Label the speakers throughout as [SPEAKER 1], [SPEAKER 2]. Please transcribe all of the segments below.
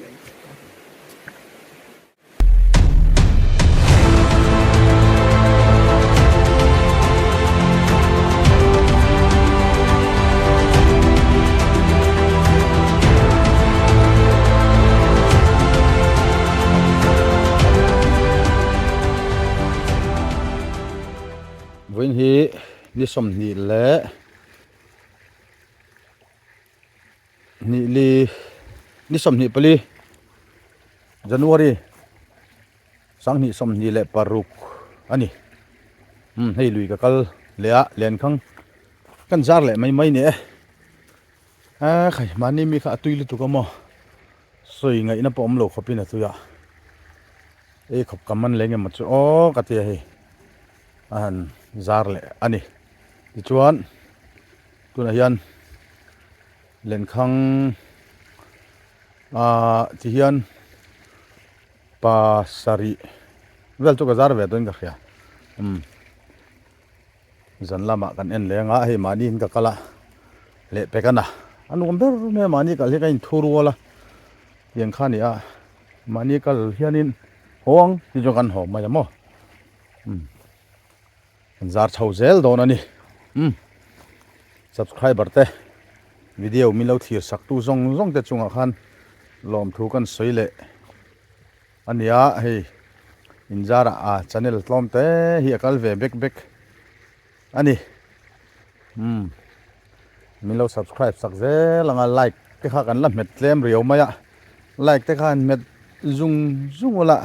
[SPEAKER 1] Vawiin hi ni 20 leh hnih li ni 24 January 2026 a ni. Umm hei lui ka kal leh a lenkhang kan zar leh mai mai ni e. A khai mahni mi kha a tui lutuk a maw sawi ngaihna pawh awm lo khawpin a tui a ei khawp ka man leh engemaw chu aw ka tia hei a han zar leh a ni tichuan tunah hian lenkhang ah ti hian pasarih vel chu ka zar ve dawn ka hria umm. Zan lamah kan en leng a, hei mahni in ka kal a, leh pek a na. A nuam ber mai a, mahni kal hi ka inthu rual a, tiang kha a ni a, mahni kal hianin haw ang ti chuan kan haw mai a maw. Umm kan zar chho zel dawn a ni. Umm subscriber te video min lo thlir sak tu zawng zawng te chungah khan lawmthu kan sawi leh. A nia hei inzara a channel tlawm te hi a kal ve bek bek a ni umm min lo subscribe sak zel ang a like te kha kan la hmet tlem riau mai a like te kha han hmet zung zung ula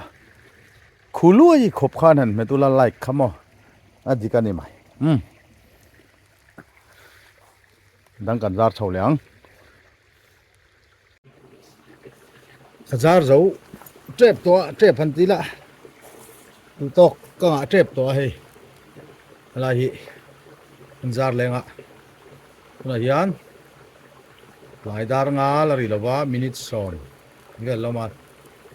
[SPEAKER 1] khuluai khawp khan han hmet ula like kha maw a dik a ni mai umm dang kan zar chho leh ang. Ka zar zo tep tawh a tep han ti la duh tawk ka ngah tep tawh a hei helai hi an zar leng a tunah hian tlai dar nga la ri lova minute 10 vel lawm a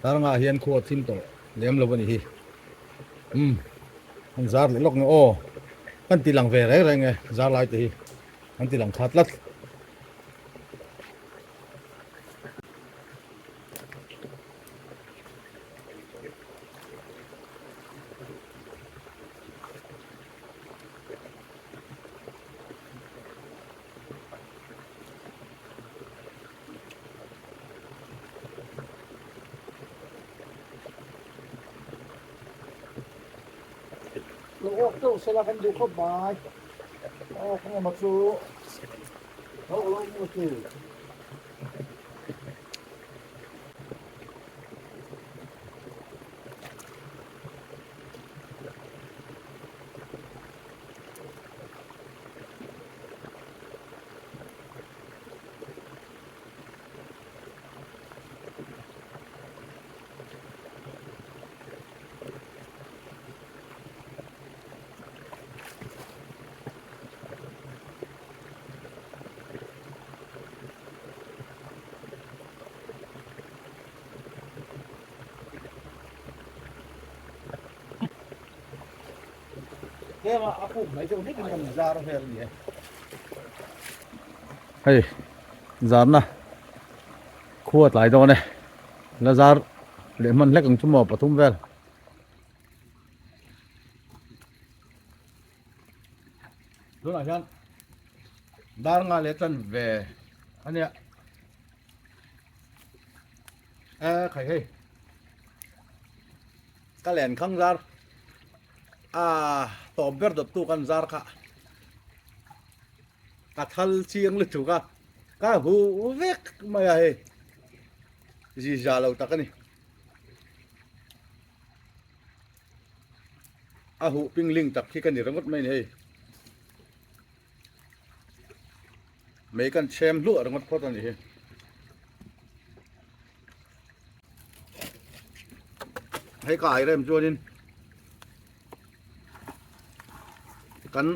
[SPEAKER 1] dar nga ah hian khua a thim tawh lem lo a ni hi umm an zar leh lawk nge aw kan ti lang ve reng reng e zar lai te hi an ti lang kha tlat. Lo awk deuh sela kan duh khawp mai. Awk emaw chu. Hei zarna khua tlai dawn e la zar leh hman hlek ang chu maw pathum vel. Tunah hian dar nga leh tan ve a nia e khai hei ka len khang zar a tawp ber dawt tu kan zar kha ka thal chiang lutuk a ka huh vek mai a hei ziza lo tak a ni. A huh ping ling tak khi ka ni ringawt mai ni hei. Mei kan chhem hluah ringawt phawt a ni hi. Hei ka ai rem chuanin kan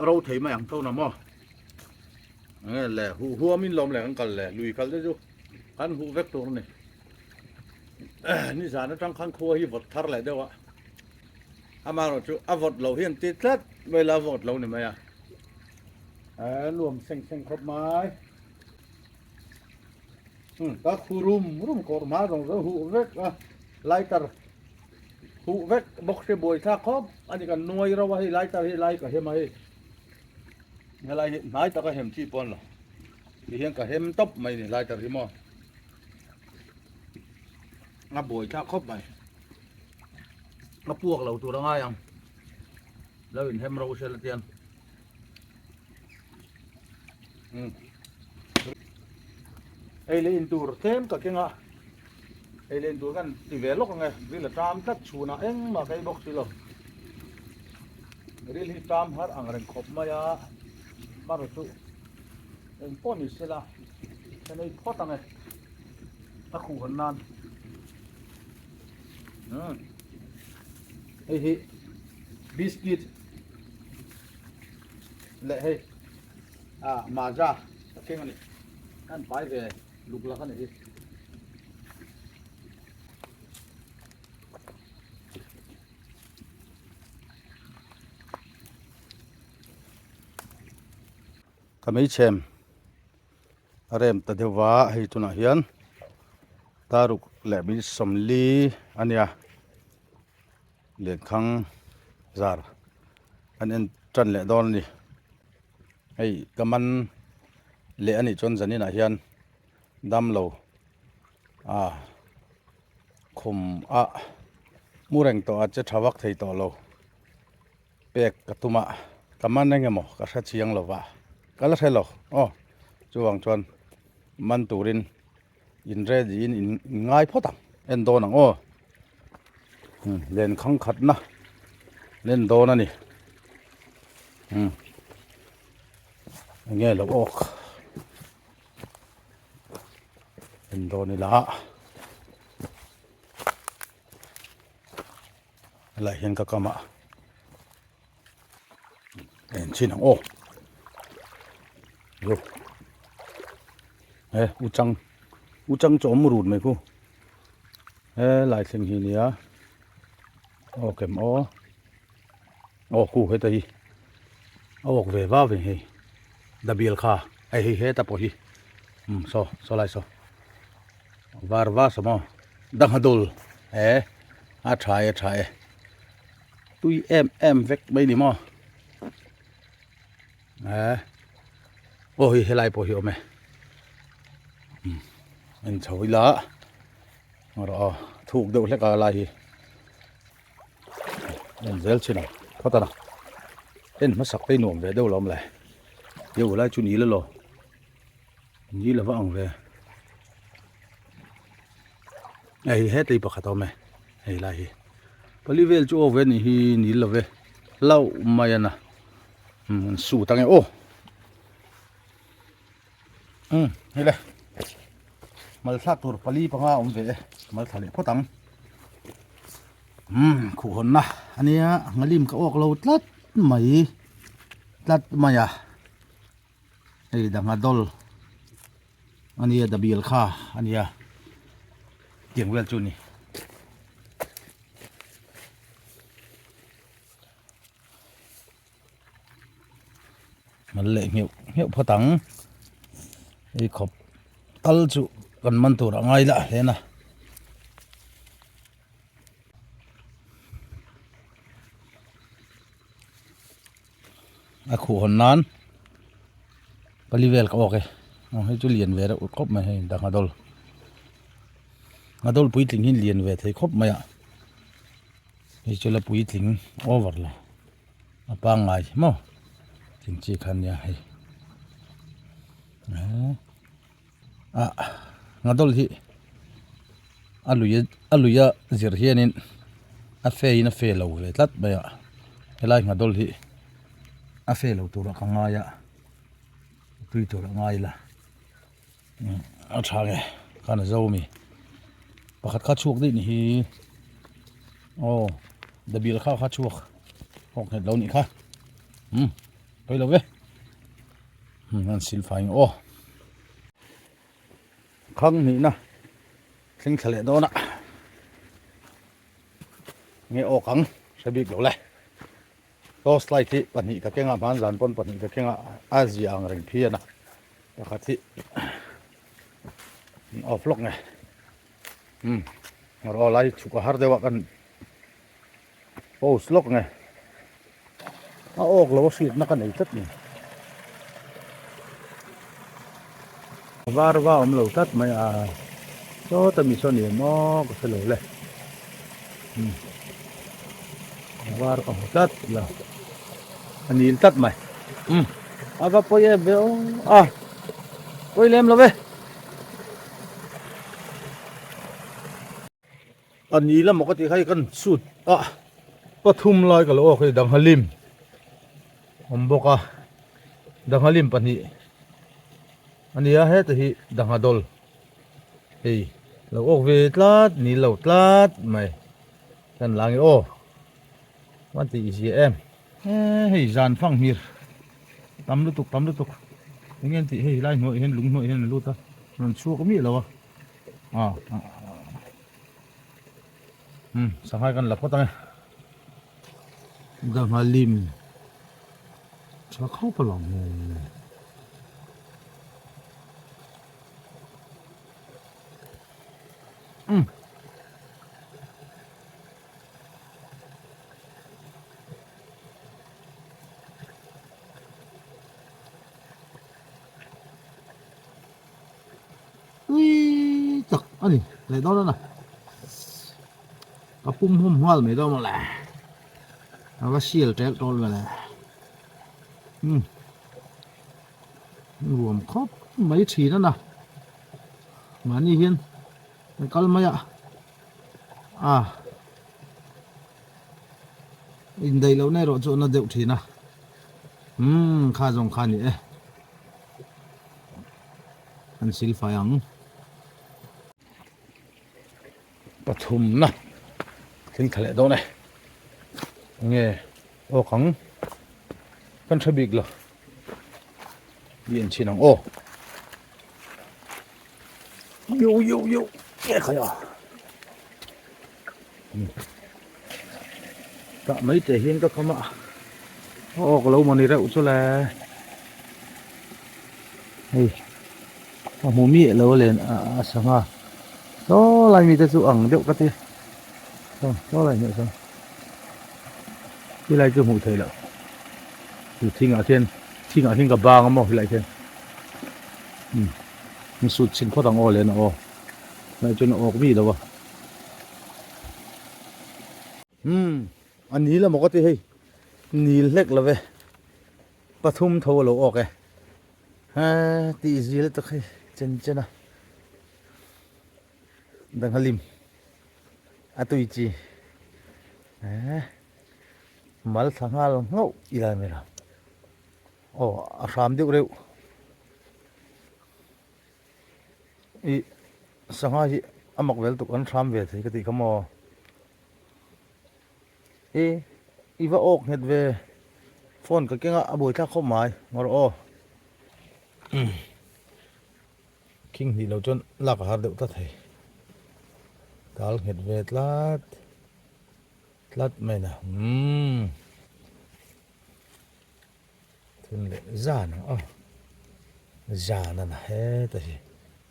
[SPEAKER 1] ro thei mai ang tho na maw. Nge le huh huamin lawm le kan kal le lui kal te chu kan huh vek tur a ni. Nizan atang khan khua hi vawt thar leh deuh a, amaherawh chu a vawt lo hi an ti tlat mai la vawt lo ni mai a, a nuam seng seng khawp mai. Ka khu rum rum kawr hma zawng zawng huh vek a lighter huh vek bawk se buai thlak khawp a ni kan nuai rauh a hei lighter hi lai ka hem a hei helai hi hnai taka hem chi pawh an lo ti hian ka hem tawp mai ni lighter hi maw a buai thlak khawp mai a puak lo tur a ngai ang lo inhem ro sela tian. Ei leh in tur tlem ka keng a, ei leh in tur kan ti ve lawk ang e, ril a ṭam tlat chhunah engmah ka ei bawk si lo. Ril hi ṭam har ang reng khawp mai a, hmaraw chu eng pawh ni sela ka nei phawt ang e, a khuh hawn nan. Hei hi biscuit. Leh hei ah maza a thleng a ni an pai ve luk lak a ni hi. Ka meichhem a rem ta deuh va hei tunah hian taruk leh min sawmli a nia. Lenkhang zar an en tan leh dawn a ni. Hei ka man leh a nih chuan zaninah hian damlo ah khum a mu reng tawh a che tha vak thei tawh lo pek ka tum a ka man eng emaw ka hre chiang lo va ka la hre lo aw chuvang chuan man turin in ready in in ngai phawt ang en dawn ang aw. Len khang khatna len dawn a ni enge lo awk en dawn ila helai hian ka kam ah en chin ang aw yo e uchang uchang chu awm rut mai khu he lai thleng hi nia aw kem aw aw khu heta hi a awk ve va ve hei dabial kha hei hei heta pawh hi um saw saw lai saw var va saw maw danghadul e a tha e a tha e. Tui em em vek mai ni maw eh aw hei helai pawh hi a awm e en chho ila rawh aw thuk deuh hlek a lai hi en zel chin ang phawt a na en hmasak te nuam ve deuh lo awm le deuh lai chu ni la law ni lova ang ve hei hetei pakhat a awm e hei lai hi pali vel chu aw ve anih hi ni lo ve hlauh mai a na umm an sut ange aw umm hei le mal thlak tur pali panga a awm ve e mal thla leh phawt ang umm khuh hawnna ania ngalim ka awk lo tlat mai tlat mai a. Hei dangha dawl ania dabial kha ania tiang vel chu ni. Mal leh ngheuh ngheuh phawt ang hei khawp tal chu kan man tur a ngai lah hle na. A khuh hawn nan pali vel ka awk e aw hei chu lian ve reuh khawp mai hei dangha dawl a dawl puitling hi lian ve thei khawp mai a hei chu la puitling over lo a pangngai maw thing chi kha nia hei ah ngadawl hi a lui a lui a zir hianin a fe in a fe lo ve tlat mai a helai ngadawl hi a fe lo turah ka ngai a tui turah ngai ila a tha nge khan a zo ami pakhat kha chhuak daih ni hi aw dabil kha kha chhuak hawk nghet lo nih kha umm pawi lo ve. An sil fai ang aw. Khang hnihna thleng thla leh dawn a. Nge awk ang hre bik lo le. Torch light hi pahnih ka keng a hmanzan pawn pahnih ka keng a a zia ang reng phian a pakhat hi. Off lawk nge. Umm rawh lai chhuk a har deuh a kan post lawk nge. A awk lo a hriatna ka nei tlat ni. Var va awm lo tlat mai a. Sawta mi saw ni maw ka hre lo le. Umm var ka hmu tlat lo. A nil tlat mai. Umm a va pawi em ve aw a pawi lem lo ve. A ni lamah ka tih kha hei kan suit a pathum lai ka lo awk hei danghalim awm bawk a danghalim pahnih a ni a heta hi dangha dawl hei lo awk ve tlat ni lo tlat mai kan la nge aw a tih zia em he hei zan fang hmir tam lutuk tam lutuk eng nge an tih hei lai hnuaiah hian lung hnuaiah hian an lut a rawn chhuak miah lo a. Ah um sanghai kan la phawt ang e dangha lim tha khawp a lang he um Tui tak a ni leh dawn a na. Ka pum hum nghal mai dawn mawle. A va sial tel tawl mawle. Hmm. Ruam khawp mai thin a na. Mahni hian kan kal mai a. A. Indaih lohna erawh chu a na deuh thin a. Hmm kha zawng kha a ni e. An sil fai ang. Pathumna thil tha leh dawn e. Nge awk ang kan hre bik lo. I en chhin ang aw. Yo yo yo nge khai a. Tah mai te hian ka kham a awk lo mawni reuh chu le hei a hmu miah lo a len a sangha saw lai mite chu ang deuh ka ti saw saw lai hmuh sawn helai chu hmuh theih loh chu thingah khian thingah khian ka bang a maw helai khian umm sut chhin phawt ang aw len a aw helai chuan a awk mi lo a. Umm a nil amaw ka ti hei nil hlek lo ve pathum tho a lo awk e he tih zil tak hei chen chen a danghalim a tui chi he mal thla nghal nghauh ila mai lo aw a hram deuh reuh Ih sangha hi a mak vel tuk an hram ve thei ka tih kha maw e i va awk nghet ve phone ka keng a a buaithlak khawp mai ngaw rawh aw khing hnih lo chuan lak a har deuh tlat thei tal nghet ve tlat tlat mai na umm Thun leh zan ang aw. Zan a na heta hi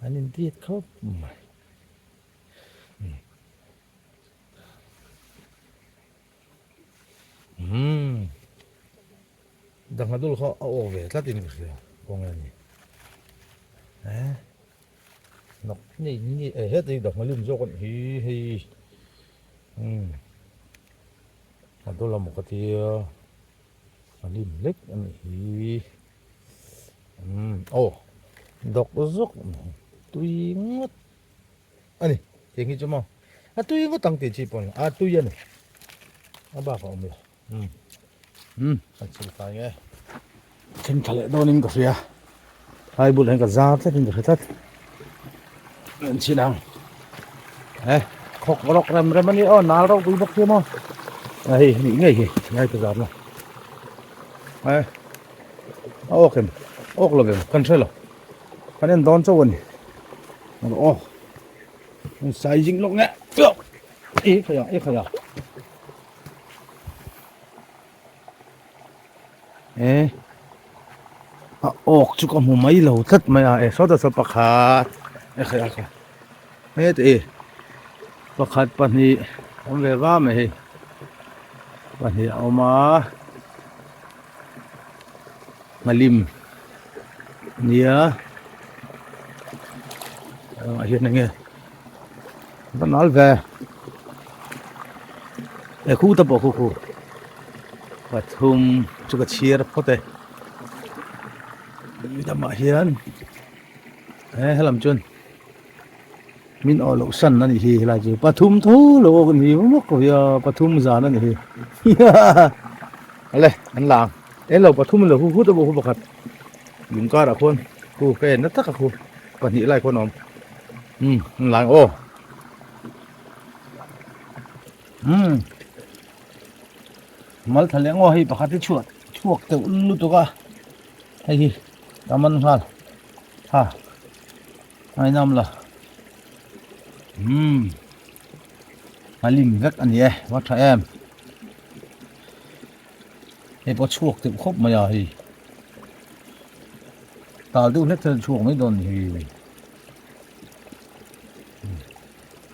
[SPEAKER 1] an intiat khawp mai. Umm. Dangha dul kha a awk ve tlat in ka hria kawng e ni. Eh. Nok ni ni e heta hi dangha lim zawk a nih hi hei. Umm. A dul a maw ka tia. A lim lek a nih hi umm aw dawk zawk tui ngawt a ni tiang hi chu maw a tui ngawt ang tih chi pawh a ni a tui a ni a bak a awm lo umm umm kan chhil fai nge then tha leh dawnin ka hria hai bulah hian ka zar tlatin ka hre tlat an chhin ang eh khawk rawk rem rem a ni aw nal ropui bawk hi maw a hei nih ngei hi ngai ka zar na eh a awk em awk lo em kan hre lo kan en dawn chauh a ni aw sai zing lawk nge e khaya e khaya E a awk chu ka hmu mai lo tlat mai a e sawta saw pakhat E khai a kha heta i pakhat pahnih awm ve va mai hei pahnih a awm a nghalim nia ah hian enge va nal ve e khu ta pawh khu khu pathum chu ka chhiar phawt e lamah hian he helam chuan min awh loh san a nih hi helai chu pathum tho lo awk a ni vak lo a pathum zan a nih hi ale an lang eng lo pathum lo hu hu te pawh hu pakhat lung karah khuan khu ka en na tak a khu pahnih lai khuan a awm umm an lang aw umm mal tha leh ngaw hei pakhat hi chhuat chhuak teuh lutuk a hei hi ka man nghal ha ngainam la umm a lim vek a ni e va tha em hei pawh chhuak teuh khawp mai a hei tal deuh hlek chuan chhuak mai dawn a ni hei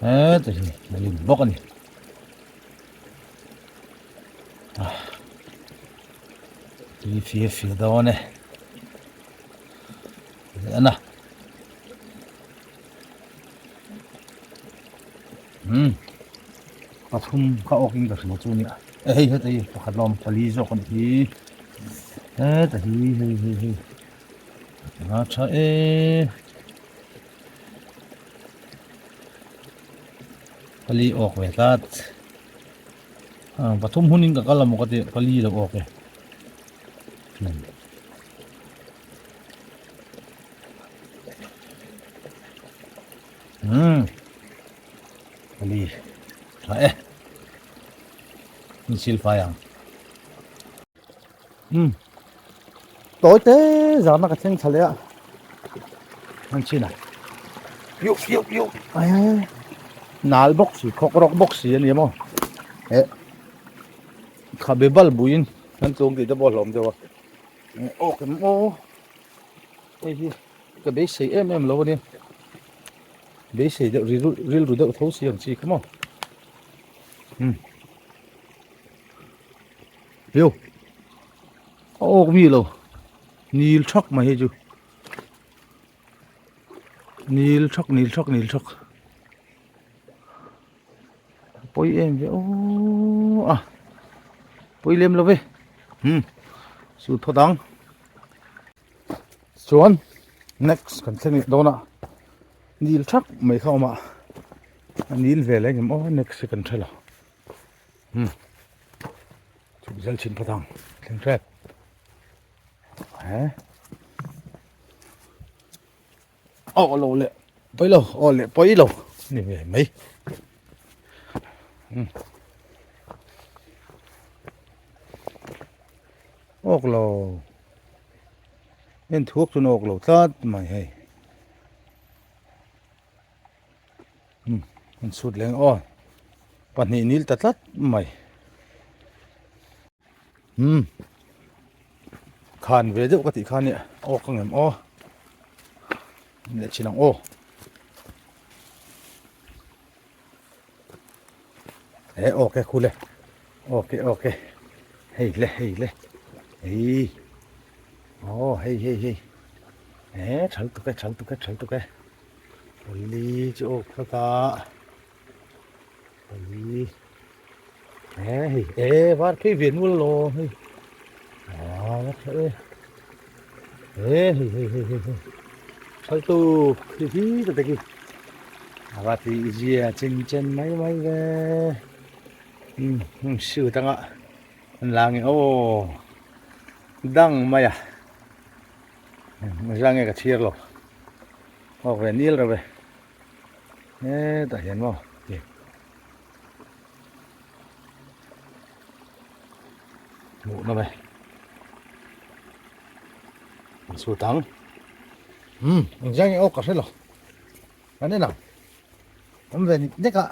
[SPEAKER 1] heta hi a lim bawk a ni. Tui fir fir dawn e leh a umm pathum kha awk in ka hria chu nia e hei heta hi pakhat lawm pali zawk a nih hi heta hi hei hei hei a tha e. Pali awk ve tlat pathum hunin ka kal a maw ka ti pali lo awk e umm pali tha e in sil fai ang umm tawi te zana ka thleng thla leh a an chhin a yuh yuh yuh ai ai ai nal bawk si khawk rawk bawk si a ni maw eh khabe bal buin an tlawm tih te pawh a hlawm deuh a aw kem aw hei hi ka beisei em em lo a nia beisei deuh rilru deuh tho si ang chi kha maw umm. Hiu a awk mi lo nil thak mai hei chu nil thak nil thak nil thak pawi em ve aw a pawi lem lo ve hmm su thaw dang chuan next kan thleng leh dawn a nil thak mai kha awm a a nil ve leh engem aw next hi kan hre lo. Hmm. Chuk zel chin phawt ang. Thleng hrep. He. Aw lo le. Poi lo. Aw le poi lo. Ni ve mai. Hmm. Ok lo. En thuak chu ok lo tlat mai hei. Hmm, an chhut leng aw pahnih nil ta tlat mai hmm khan ve deuh ka tih khan nia aw ka ngem aw leh chin ang aw e ok khule ok ok hei le hei le hei oh hei hei hei e thal tuk e thal tuk e thal tuk e Pali chu awk phawt a pali he hei e var phei ve nual lo hei a va tha e he hei hei hei hei hei thal tu khi hi ta te ki a va ti zia chen chen mai mai ve um um siu tanga an lang e aw dang mai a Zang nge ka chhir lo awk ve nil reuh e hetah hian maw ti hmuh nawm e an chhut ang umm engzang nge awk ka hre lo kan en ang awm ve nik nek a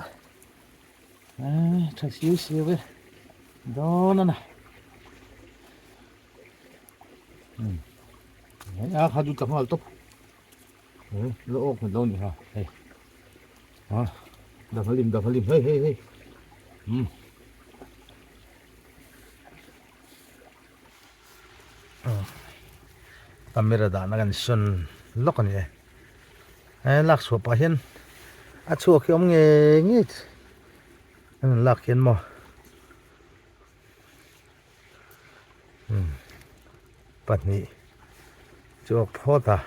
[SPEAKER 1] tha siu siu e dawn a na. A kha chu tla nghal tawp. La awk nghet lo ni ha hei ha dang halim dang halim hei hei hei um camera dahna kan sawn lawk a ni e he lak chhuah pah hian a chhuak hi awm ngei ngei an rawn lak hian maw pahnih chu a phawt a.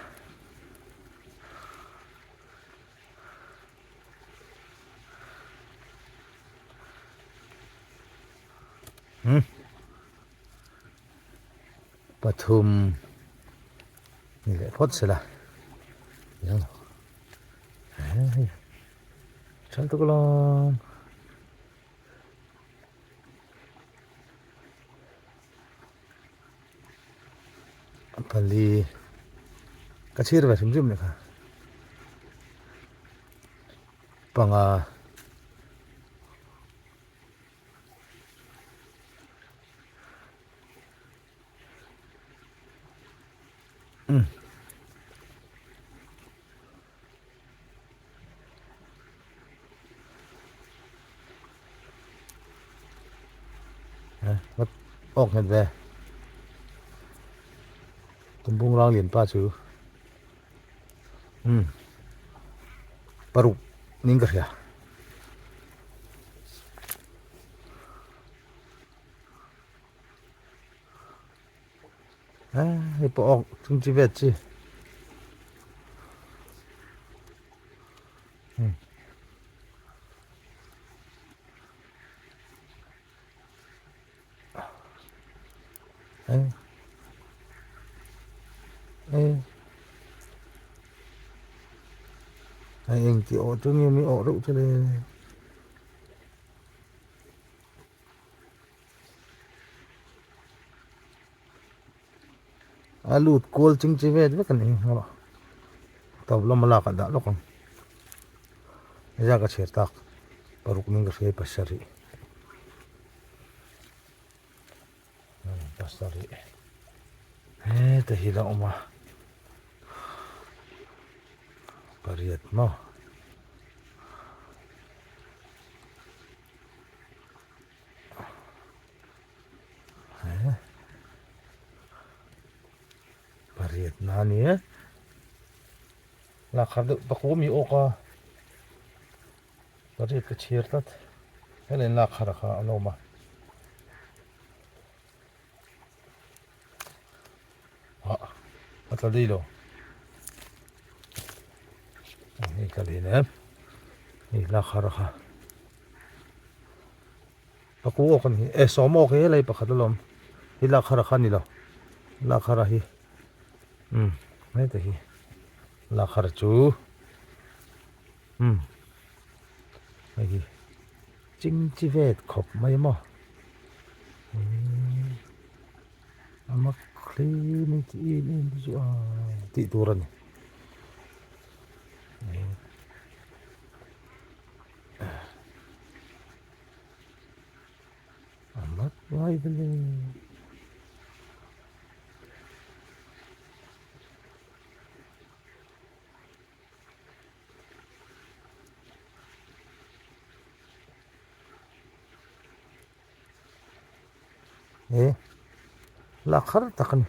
[SPEAKER 1] Pathum ni leh phawt sela tha tuk alawm. Pali ka chhir ve hrim hrim leh kha panga um. Awk nghet ve tumbung rang lian pa chu um paruk ning ka hria. Hei pawh awk chung chi vet chi. Hei eng tih awh chu nge mi awh reuh chu le. A lut kual ching chi vet vek a ni erawh tawp lama lak ah dah lawk ang hei ka chhiar tak paruk ning ka hria pasarih pasarih heta hi la awm a pariat maw. Pariat na a ni e lak har deuh pakua mi awk a pariat ka chhiar tlat helain lak har a kha a lo awm a. A tla dei lo hei tla leh em hei lak har a kha paku awk a ni e sawm awk hi helai pakhat alawm hi lak har a kha a ni lo lak har a hi umm heta hi lak har chu umm hei hi. Chingchi vet khawp mai maw a mak hle mai chi em em te chu a tih tur a ni a mak ngai vele. He lak har tak a ni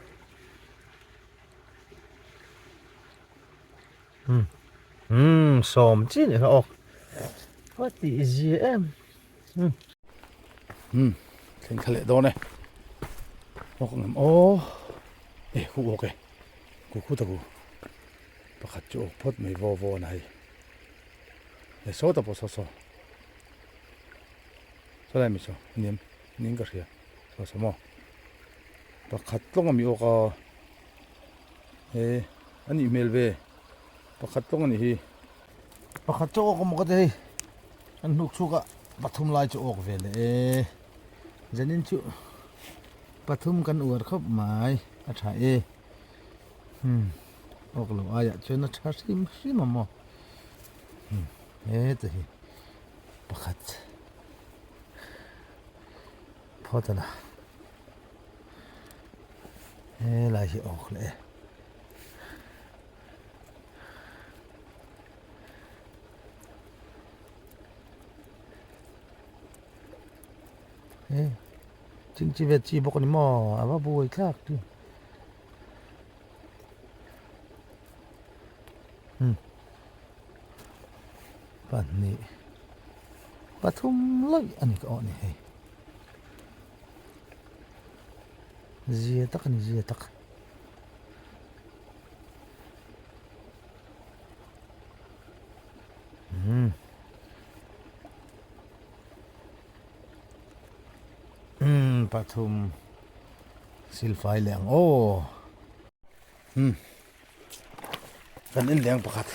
[SPEAKER 1] umm umm sawm chi nih kha awk a tih zia em umm
[SPEAKER 2] umm thleng thla leh dawn e awk ang em aw e khu awk e khu khu ta khu. Pakhat chu awk phawt mai vaw vaw na hei. He sawta pawh saw saw. Saw lai mi saw nim ning ka hria. Saw saw maw. Pakhat tlawng a mi awk a. He ani hmel ve. Pakhat tlawng ani hi.
[SPEAKER 1] Pakhat chu awk a maw ka ti hei. An hnuk chhuk a pathum lai chu awk ve leh e. Zanin chu pathum kan uar khawp mai a tha e. Hmm awk lo aiah chuan a tha hrim hrim a maw hmm heta hi pakhat phawt a la helai hi awk leh e.
[SPEAKER 2] E chingchi vet chi bawk a ni maw a va buai thlak chu umm pahnih pathum lawih a ni ka awh ni hei zia tak a ni zia tak. Umm umm pathum silfai leh ang aw umm kan en leng pakhat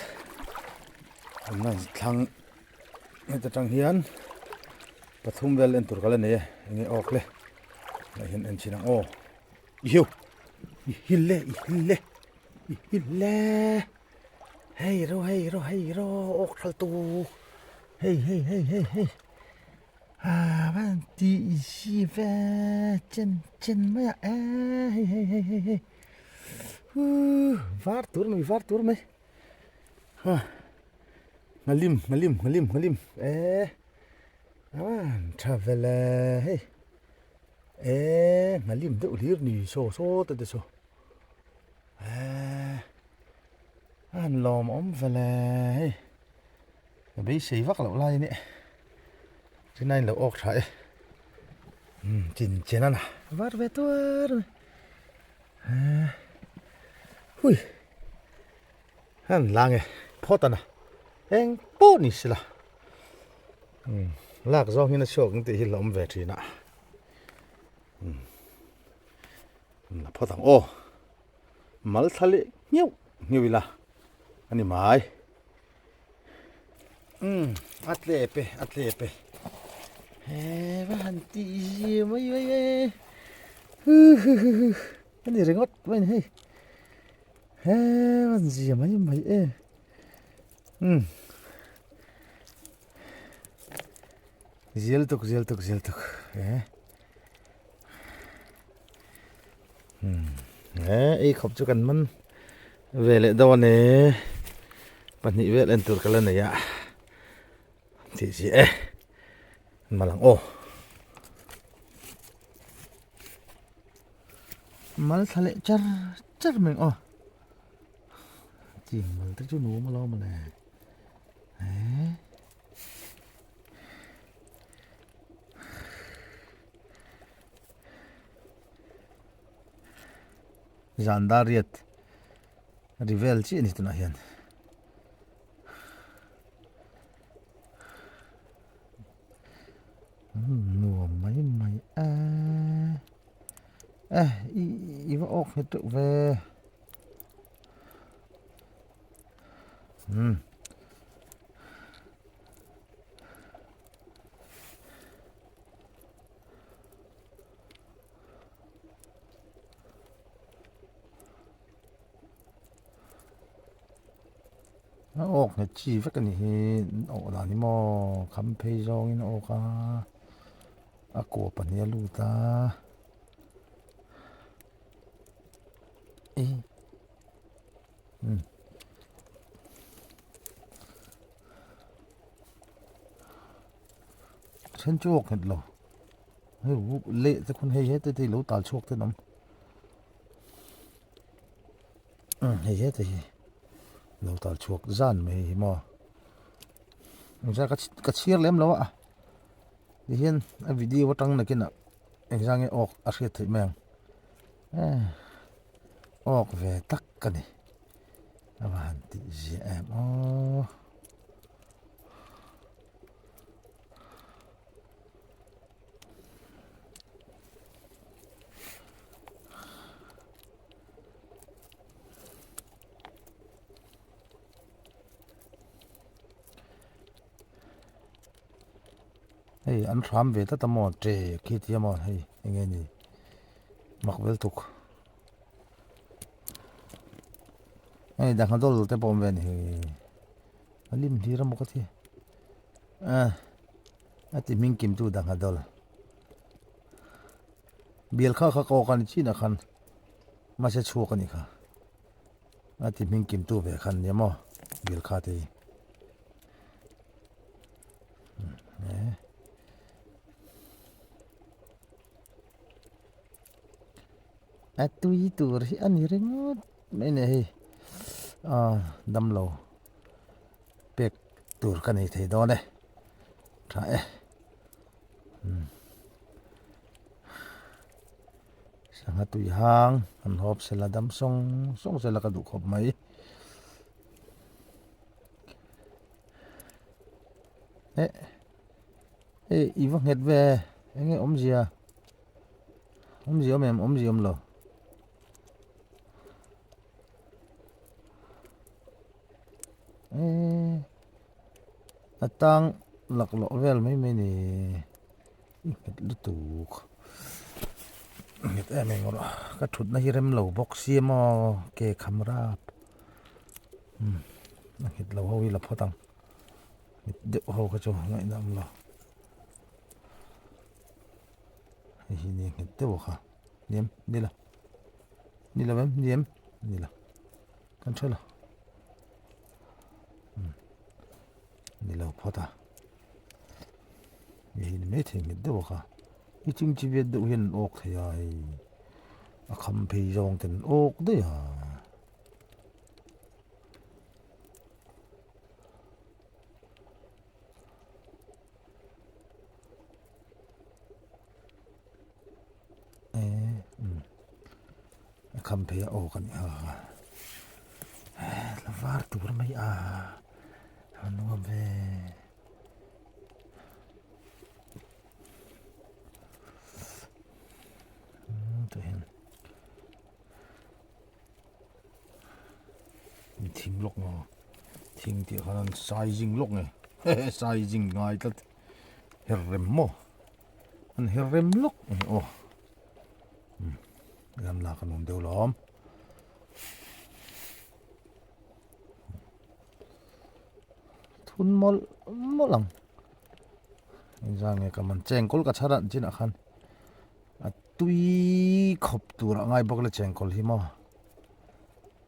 [SPEAKER 2] an lan thlang heta tang hian pathum vel en tur ka la nei e enge awk le ah hian en chhin ang aw i hiu i hil le i hil le i hil le. Hei ro hei ro hei ro awk thal tu hei hei hei hei hei ah van ti si ve chen chen mai a e hei hei hei hei hei hu var tur mai var tur mai ha ngalim ngalim ngalim ngalim e ah tha vele hei e ngalim deuh hlir ni saw saw te te saw A han lawm awm vele hei ka beisei vak loh lai a ni tin a inlo awk tha e umm chin chen a na var ve tuar mai hui a han lang e phawt a na eng pawh ni sela umm lak zawng hian a chhuak ang tih hi hlauhawm ve thin a umm. La phawt ang aw mal thla leh ngheuh ngheuh ila a ni mai umm a tlep e a tlep e he va han tih zia mai mai e hu hu hu hu a ni ringawt mai a ni hei he va han zia mai mai e umm zial tuk zial tuk zial tuk e. Ei khawp chu kan man ve leh dawn a ni pahnih vel en tur ka la nei a tih chi e mal ang aw mal thla leh char char mai ang aw ching mal te chu nuam alawm mawle eh. Zan dar riat ri vel chiah a ni tunah hian nuam mai mai a e i va awk nghet teuh ve umm. A awk nghet chi vek a nih hi awh dan hi maw kham phei zawngin a awk a a kua pahnih a lut a umm. Then chu awk nghet lo hei leh te khawn hei hete te hi lo tal chhuak te an awm umm hei hete hi lo tal chhuak zan mai hi maw engzah ka chhiar lem lo a tihian a video atang nakinah engzah nge awk a hriat theih mai ang eh awk ve tak ka ni a va han tih ziah em aw. Hei an hram ve tlat a maw ṭe khi tia maw hei eng nge ni mak vel tuk hei dangha dawl te pawh awm ve a ni hei. A lim hlir a maw ka ti a a ti hming kim tu dangha dawl bial kha kha kawk a ni chin ah khan mahse chhuak a ni kha a ti hming kim tu ve khan nia maw bial kha te hi eh.
[SPEAKER 1] A tui tur hi a ni ringawt mai ni hei ah damlo pek tur ka nei thei dawn e tha e umm sangha tui hang an hawp sela dam sawng sawng sela ka duh khawp mai eh hei i va nghet ve eng nge awmzia. Awmzia awm em awmzia awm lo eee a tang laklawh vel mai mai ni i nghet lutuk nghet em em erawh ka thutna hi rem lo bawk sia maw ke kham rap umm a nghet lo ho hi la phawt ang nghet deuh ho kha chu ngaihna awm lo. Hei hi ni nghet deuh a kha niam ni lo ni lo em niam ni lo kan hre lo ni lo phawt a hei hi ni maithei nghet deuh a kha i ching chi viat deuh hian an awk thei a hei a kham phei zawng ten an awk daih a. A kham phei a aw ka ni a la var tur mai a a nuam ve tah hian thing lawk maw thing tih khan sizing lawk nge sizing ngai tlat her rem maw an her rem lawk a ni aw lam lak a nuam deuh lawm thun mawlh mawlh ang engzah nge ka man chengkawl ka chhar a chinah khan. A tui khawp tur a ngai bawk le chengkawl hi maw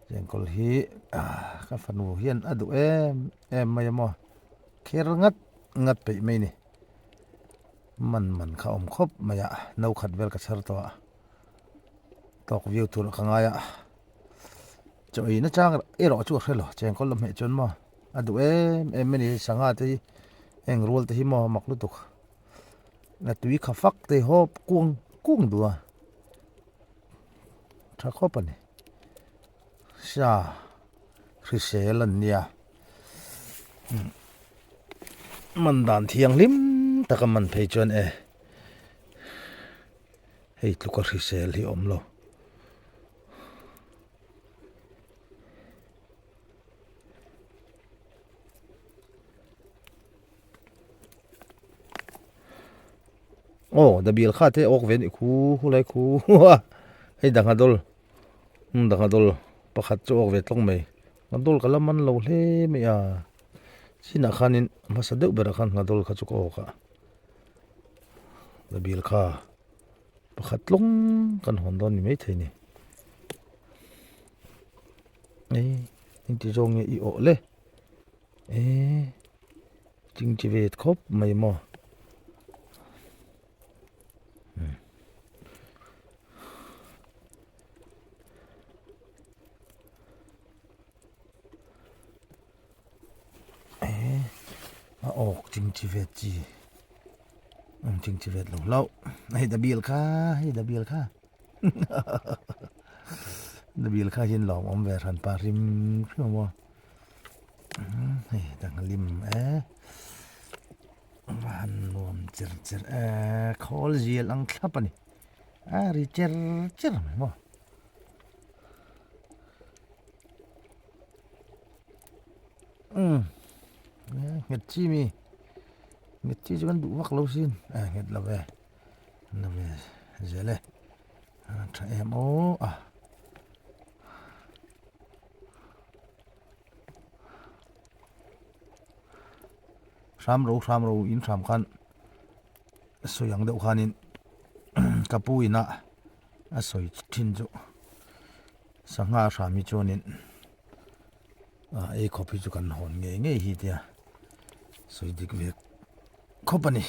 [SPEAKER 1] chengkawl hi ka fanu hian a duh em em mai a maw kher ngat ngat peih mai a ni man man kha a awm khawp mai a no khat vel ka chhar tawh a tawk viau tur ka ngai a chaw ei na chang erawh chu a hre lo chengkawl la hmeh chuan maw a duh em em mai a ni sangha te hi heng rual te hi maw mak lutuk. A tui kha fak te hawp kung kung duh a tha khawp a ni sa hrisel an nia man dan thianghlim taka man phei chuan e hei tluka hrisel hi a awm lo. Aw dabial kha te awk ve a nih khu khulai khu a hei dangha dawl umm dangha dawl pakhat chu awk ve tlawng mai nghadawl ka la man lo hle mai a chinah khanin a hmasa deuh berah khan nghadawl kha chu ka awk a dabial kha pakhat tlawng kan hawn dawn ni maithei a ni ei engti zawng nge i awh le. Eee ching chi vet khawp mai maw eee a awk ching chi vet chi ching chi vet lo hlauh hei dabial kha hei dabial kha dabial kha hian lawm awm ve hran pa hrim hrim a maw. Hei dang lim e va han nuam cher cher e khawl zial ang thlap a ni a ri cher cher mai maw umm nghet chi mi nghet chi chu kan duh vak lo sin a nghet lo ve lo ve zel e a tha em aw a. Hram ro hram ro in hram khan sawi ang deuh khanin ka pu ina a sawi thin chu sangha hram hi chuanin ah ei khawp hi chu kan hawn ngei ngei hi tia sawi dik ve khawp a ni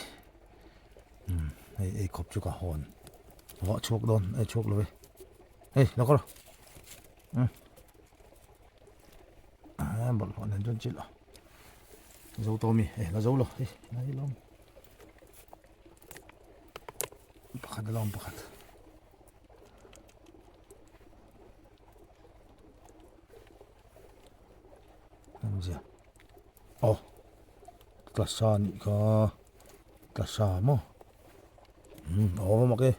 [SPEAKER 1] umm hei ei khawp chu ka hawn vah chhuak dawn ei chhuak lo e.
[SPEAKER 2] Hei lo kal rawh. A bawlhhlawh nen chuan chilh a. Zo tawh mi eh la zo lo hei la hi lawm. Pakhat a lawm pakhat. Zia. Oh. Tlasa nih kha. Tlasa maw. Um a awm a mak e.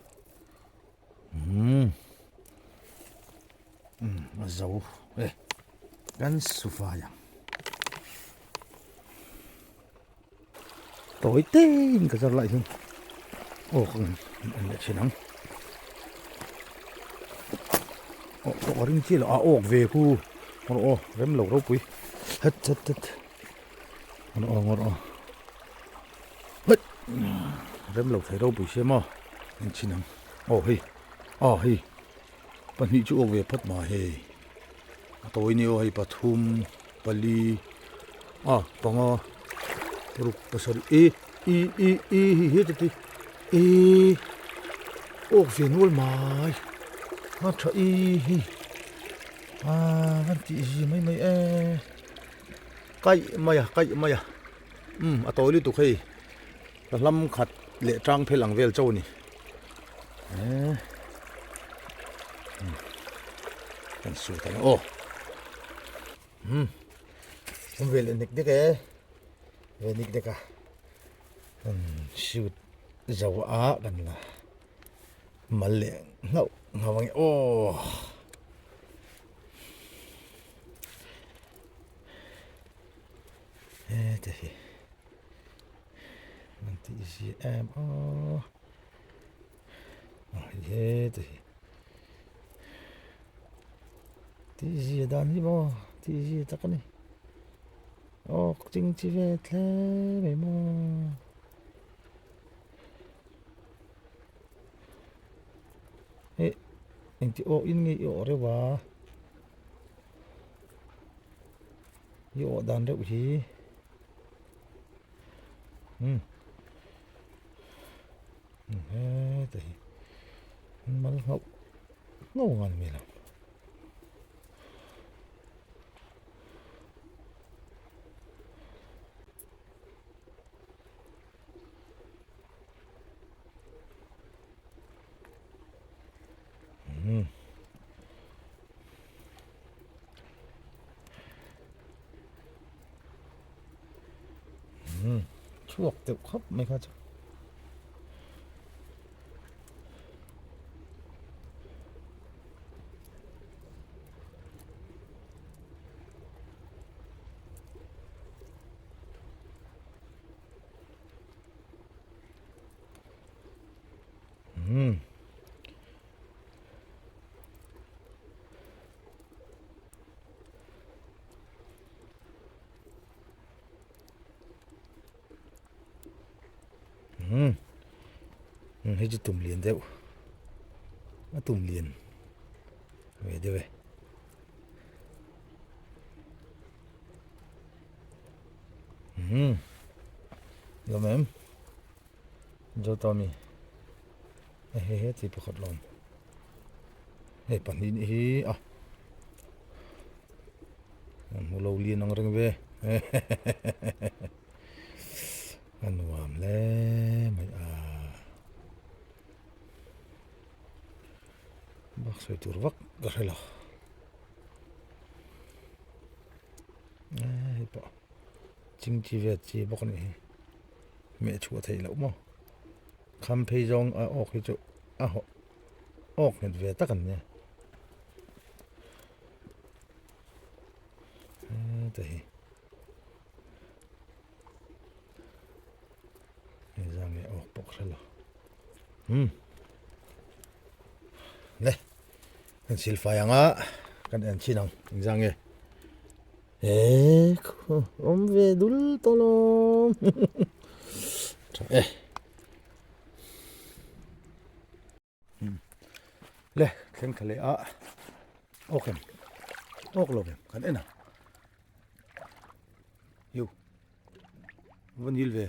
[SPEAKER 2] Um. Um a zo e. Kan sufai ang. Tawi tein ka zar lai hian aw ka en leh thin ang. Aw pawh ka ring chiah lo a awk ve khu ngawr aw rem lo ropui het het het ngawr aw ngawr aw het rem lo thei ropui sia maw en thin ang aw hei aw hei pahnih chu awk ve phawt mai hei a tawi ni aw hei pathum pali a panga paruk pasarih e i i i hi hi chuti e awk ve nual mai a tha i hi a van tih zi mai mai e kaih mai a kaih mai a um a tawi lutuk hei ka hlam khat leh tang phel ang vel chauh a ni e kan sawi ta aw. Hmm. Awm ve leh nek nek e. Ve nek nek a. Hmm, shoot zo a kan la. Mal leh ngauh ngauh ang e. Oh. E te hi. Man ti zi em oh. Ah, he te hi. Tih zia dan hi maw tih zia tak a ni aw ching chi ve hle mai maw hei engti awh in nge i awh reuh a i awh dan reuh hi umm heta hi mal nghauh nghauh ang a ni lo. Chhuak deuh khawp mai kha chu. Hmm. Hmm. Hmm, hei chu tum lian deuh. A tum lian. Ve deuh e. Hmm. Lawm em? Zo Tommy. Hei hei hei chi pakhat lawm. Hei pahnih nih hi a. Hmu lo lian ang reng ve. A nuam hle mai a. Bak sawi tur vak ka hre lo. Hei pawh chingchi vel chi bawk a nih hi. Meh chhuah theih loh maw. Kham phei zawng a awk hi chu a awk nghet ve tak an nia. Heta hi engzah nge awk pawh ka hre lo hmm le kan silfai anga kan en chhin ang engzah nge e awm ve dul tawh lawm tha e Le thleng thla leh a awk em awk lo em kan en a hiu va nil ve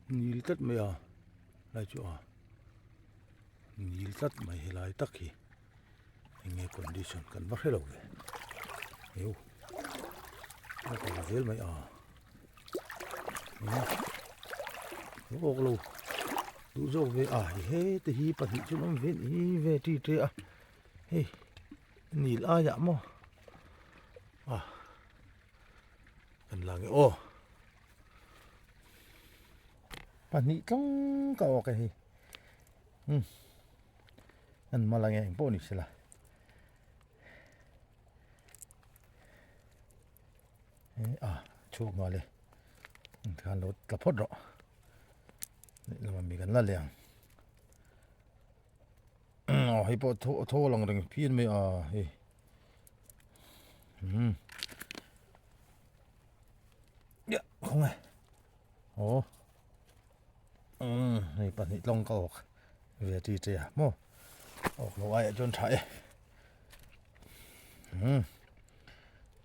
[SPEAKER 2] nil tlat mai a lai chu a nil tlat mai helai tak hi. Enge condition kan va hre lo ve eu a kal zel mai a awk lo duh zawk ve a he te hi pahnih chu an awm ve ni ve ti te a hei nil aiah maw a kan la nge aw pahnih tlawng ka awk e hei um. An mal ange eng pawh ni sela. A chhuak nghal e. Khan lo tla phawt rawh. Lama mi kan la leh ang. Aw hei pawh thaw thaw lang reng phian mai a hei. Um. Ya khawng e. Aw. Umm hei pahnih tlawng ka awk ve ti che a maw awk lo aiah chuan tha e umm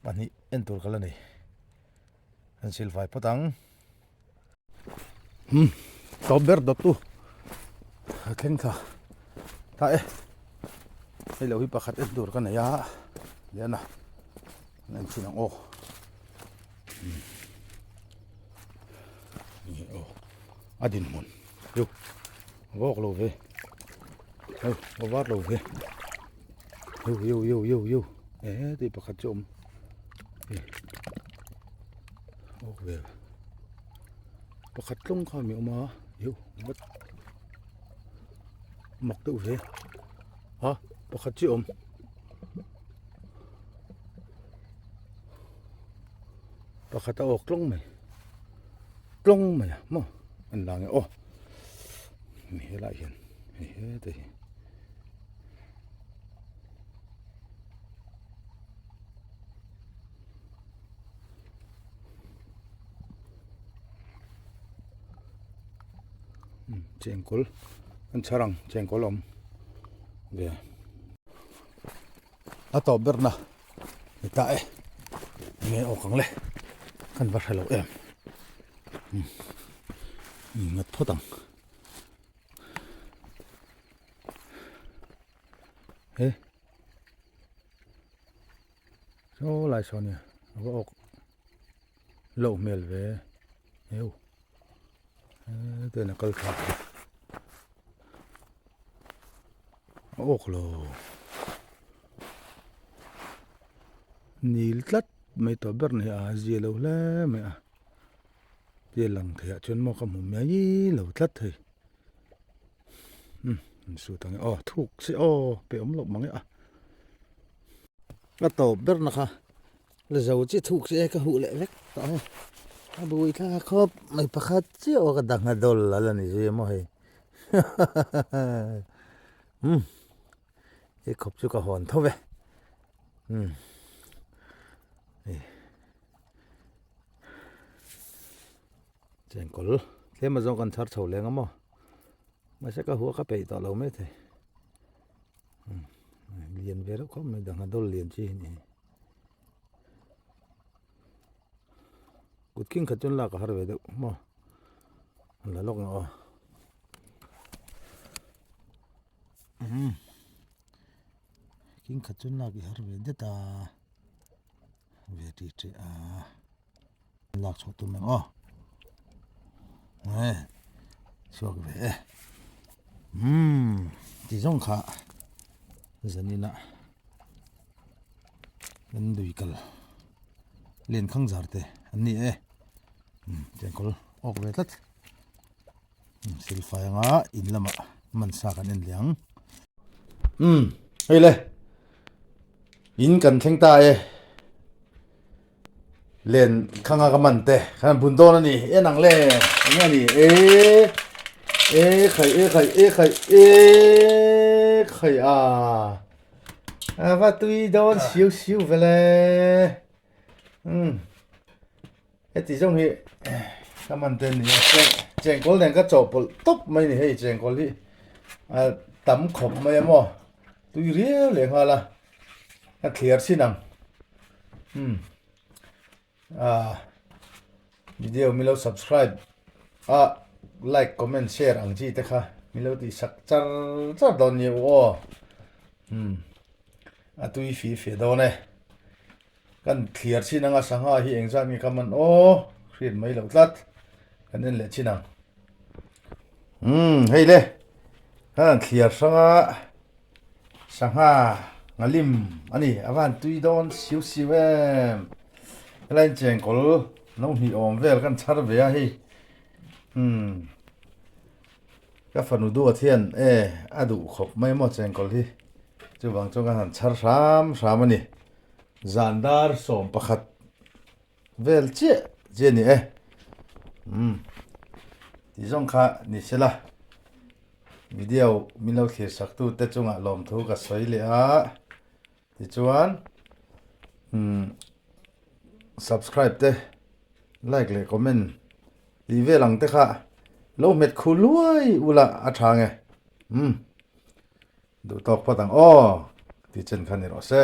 [SPEAKER 2] pahnih en tur ka la nei an sil fai phawt ang umm tawp ber dawt tu a thleng thla ta e hei lo hi pakhat en tur ka nei a lian a an en chhin ang aw. A dinhmun chu a vawk lo ve hei a var lo ve yo yo yo yo yo eh tih pakhat chu a awm hei awk vel pakhat tlawng kha mi awm a yo vat mak deuh ve a pakhat chi a awm. Pakhat a awk tlawng mai tlawng mai a maw an la nge aw mi helai hian hei hete hi chengkawl an chhar ang chengkawl awm ve. A tawp ber na ni ta e enge awk ang le kan va hre lo em um ngat phawt ang he saw lai saw nia a va awk loh hmel ve heu hetiang a kal thla a awk lo nil tlat mai tawh ber ni a zia lo hle mai a tia lang theih ah chuan maw ka hmu mai lo tlat thei um an sut ang e aw thuk se aw pe awm loh mang e a a tawp ber na kha. La zo chi thuk che ka huh leh vek tawh ang a bui thla khawp mai pakhat chiah aw ka dang a dawl la la ni zui a maw hei umm he khawp chu ka hawn tho ve umm hei chengkawl tlem azawng kan chhar chho leng a maw mahse ka hua ka peih tawh lo maithei lian ve reuh khawp mai dangha dawl lian chi hi ni. Kut king khat chuan lak a har ve deuh maw an la lawk ang aw umm king khat chuan lak i har ve det a ve ṭi ṭi a lak chhuah tum ang aw eh chhuak ve e umm ti zawng kha zanin ah. Kan lui kal len khang zar te an ni e chengkawl awk ve tlat silfai anga in lamah man sa kan en leh ang umm hei le in kan thleng ta e len khanga ka man te kan bun dawn a ni en ang le eng nge ni e e khai e khai e khai e khai a a va tui dawn siu siu vele um heti zawng hi ka man te ni a chengkawl nen ka chawhpawlh tawp mai ni hei chengkawl hi a tam khawp mai a maw tui riau leh nghal a. Ka thliar chin ang umm ah video milo subscribe a like comment share ang chi te kha milo tih sak char char dawn nia u aw umm.
[SPEAKER 1] A tui fih fih dawn e. Kan thliar chin anga sangha hi engzat nge ka man aw hriat mai loh tlat. Kan en leh chin ang. Umm hei le kan han thliar hrang a sangha ngalim a ni a van tui dawn siu siu em. Helai in chengkawl no hnih awm vel kan chhar ve a hei umm ka fanu duat hian e a duh khawp mai maw chengkawl hi chuvang chuan kan han chhar hram hram a ni zan dar 11 vel chiah chiah a ni e umm tih zawng kha ni se la video min lo thlir sak tu te chungah lawmthu ka sawi leh a tichuan umm subscribe te like leh comment tih vel ang te kha lo hmet khu luai ula a tha nge umm duh tawk phawt ang aw tih chen kha ni rawh se.